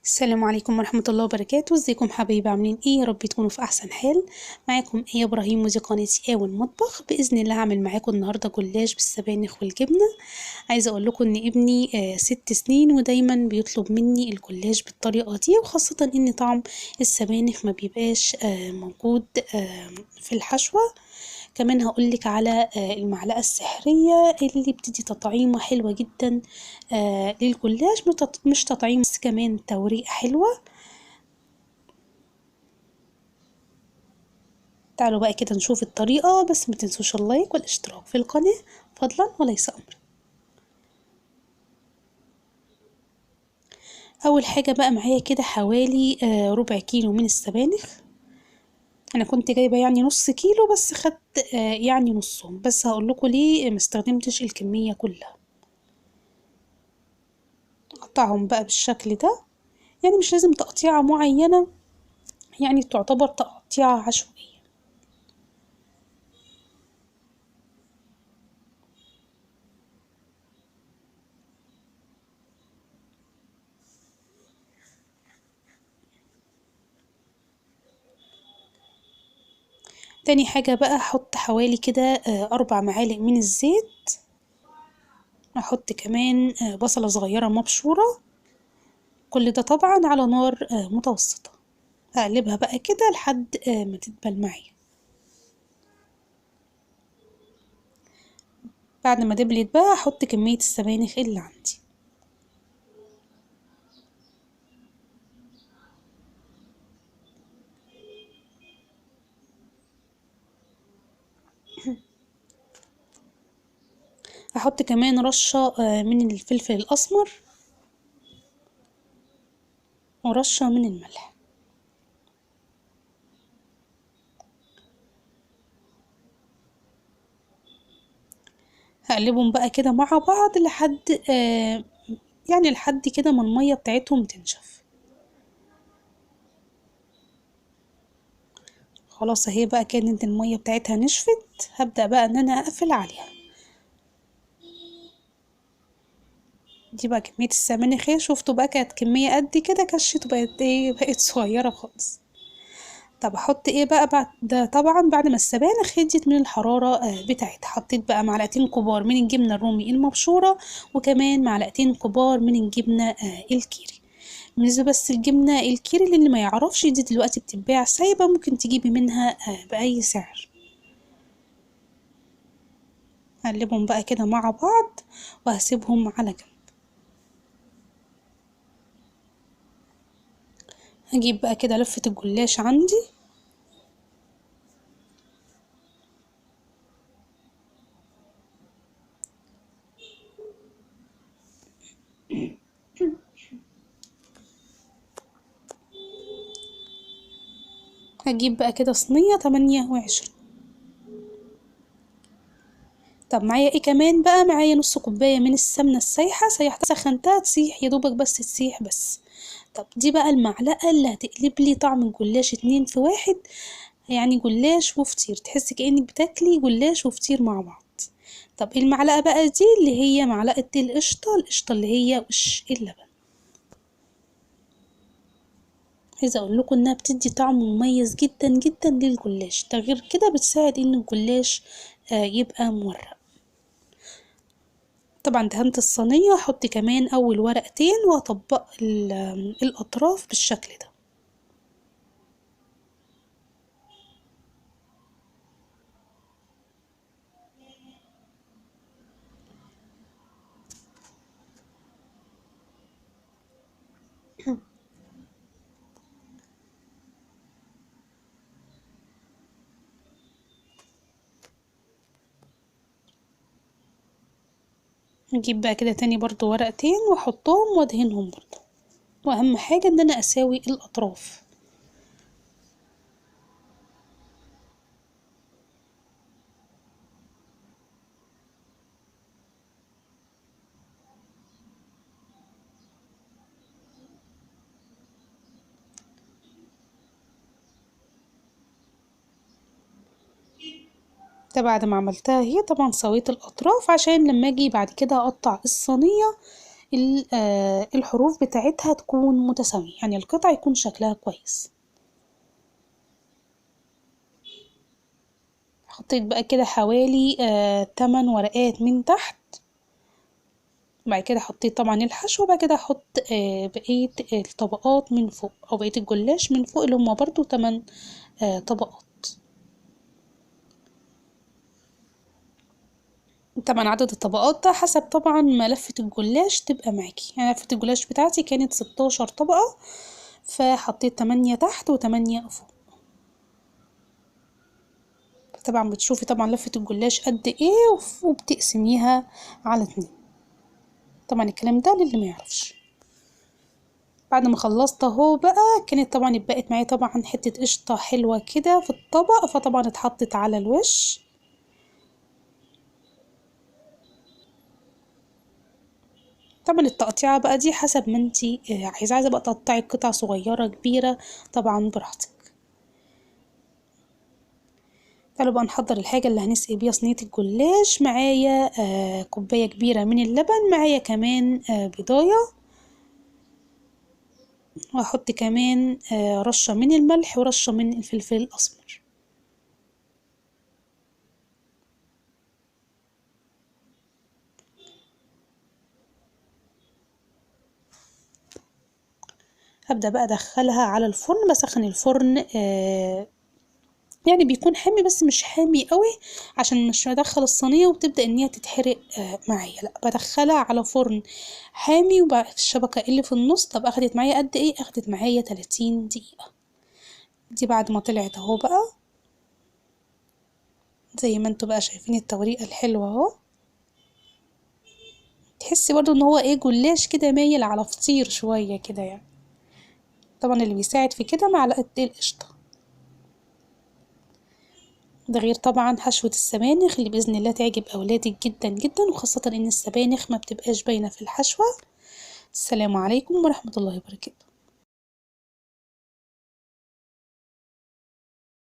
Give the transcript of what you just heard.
السلام عليكم ورحمة الله وبركاته. ازيكم حبايبي، عاملين ايه؟ يا رب تكونوا في احسن حال. معاكم ايه ابراهيم ودي قناتي ايه والمطبخ. باذن الله هعمل معاكم النهارده جلاش بالسبانخ والجبنه. عايزه اقول لكم ان ابني 6 سنين ودايما بيطلب مني الجلاش بالطريقة دي، وخاصة ان طعم السبانخ ما بيبقاش موجود في الحشوه. كمان هقولك على المعلقة السحرية اللي بتدي تطعيمة حلوة جدا للجلاش، مش تطعيم بس، كمان توريقة حلوة. تعالوا بقى كده نشوف الطريقة، بس ما تنسوش اللايك والاشتراك في القناة فضلا وليس أمرا. أول حاجة بقى معايا كده حوالي ربع كيلو من السبانخ. انا كنت جايبه يعني نص كيلو بس خدت يعني نصهم، بس هقول لكم ليه ما استخدمتش الكمية كلها. اقطعهم بقى بالشكل ده، يعني مش لازم تقطيعه معينة، يعني تعتبر تقطيعه عشوائية. تاني حاجة بقى هحط حوالي كده 4 معالق من الزيت. هحط كمان بصلة صغيرة مبشورة. كل ده طبعا على نار متوسطة. هقلبها بقى كده لحد ما تدبل معايا. بعد ما دبلت بقى هحط كمية السبانخ اللي عندي. هحط كمان رشة من الفلفل الأسمر ورشة من الملح. هقلبهم بقى كده مع بعض لحد يعني لحد كده ما المية بتاعتهم تنشف. خلاص اهي بقى كانت المية بتاعتها نشفت. هبدأ بقى ان انا اقفل عليها. دي بقى كمية السبانخ اهي، شفتوا بقى كانت كمية قد كده، كشت وبقت ايه، بقت صغيرة خالص. طب احط ايه بقى بعد ده؟ طبعا بعد ما السبانخ هديت من الحرارة بتاعتها، حطيت بقى معلقتين كبار من الجبنة الرومي المبشورة، وكمان معلقتين كبار من الجبنة الكيري. بالنسبة بس الجبنة الكيري للي ما يعرفش، دي دلوقتي بتتباع سايبة، ممكن تجيبي منها بأي سعر. هقلبهم بقى كده مع بعض وهسيبهم على جنب. هجيب بقى كده لفة الجلاش عندي. هجيب بقى كده صينية 28. طب معايا ايه كمان بقى؟ معايا نص كوباية من السمنة السايحة، سيحتها سخنتها تسيح يا دوبك بس تسيح بس. طب دي بقى المعلقة اللي هتقلب لي طعم الجلاش 2 في 1، يعني جلاش وفطير، تحسي كأنك بتاكلي جلاش وفطير مع بعض. طب المعلقة بقى دي اللي هي معلقة القشطة، القشطة اللي هي وش اللبن. عايزة اقول لكم انها بتدي طعم مميز جدا جدا للجلاش، ده غير كده بتساعد ان الجلاش يبقى مورق. طبعا دهنت الصينية، احط كمان اول ورقتين واطبق الاطراف بالشكل ده. نجيب بقى كده تاني برضو ورقتين واحطهم وادهنهم برضو، واهم حاجة ان انا اساوي الاطراف. ده بعد ما عملتها اهي، طبعا سويت الاطراف عشان لما اجي بعد كده اقطع الصينية الحروف بتاعتها تكون متساوية، يعني القطع يكون شكلها كويس. حطيت بقى كده حوالي 8 ورقات من تحت. بعد كده حطيت طبعا الحشو، وبعد كده احط بقية الطبقات من فوق، او بقية الجلاش من فوق اللي هما برضو 8 طبقات. طبعا عدد الطبقات ده حسب طبعا ما لفة الجلاش تبقى معاكي، يعني لفة الجلاش بتاعتي كانت 16 طبقة، فحطيت 8 تحت و8 فوق. طبعا بتشوفي طبعا لفة الجلاش قد ايه وبتقسميها على 2. طبعا الكلام ده للي ما يعرفش. بعد ما خلصت اهو بقى، كانت طبعا اتبقت معايا طبعا حتة قشطة حلوة كده في الطبق، فطبعا اتحطت على الوش. طبعا التقطيعة بقى دي حسب ما انتي عايزة بقى تقطعي قطع صغيرة كبيرة طبعا براحتك. تعالوا بقى نحضر الحاجة اللي هنسقي بيها صينية الجلاش. معايا كوباية كبيرة من اللبن، معايا كمان بيضاية، وهحط كمان رشة من الملح ورشة من الفلفل الأسمر. هبدأ بقى أدخلها على الفرن. بسخن الفرن يعني بيكون حامي بس مش حامي قوي، عشان مش هدخل الصينية وبتبدأ ان هي تتحرق معايا، لا بدخلها على فرن حامي وبقى في الشبكة اللي في النص. طب اخدت معايا قد ايه؟ اخدت معايا 30 دقيقة. دي بعد ما طلعت اهو بقى زي ما انتوا بقى شايفين التوريقة الحلوة اهو، تحسي برضو ان هو ايه جلاش كده مايل على فطير شوية كده يعني. طبعا اللي بيساعد في كده معلقة القشطة، ده غير طبعا حشوة السبانخ اللي بإذن الله تعجب أولادك جدا جدا، وخاصة إن السبانخ ما بتبقاش باينة في الحشوة. السلام عليكم ورحمة الله وبركاته.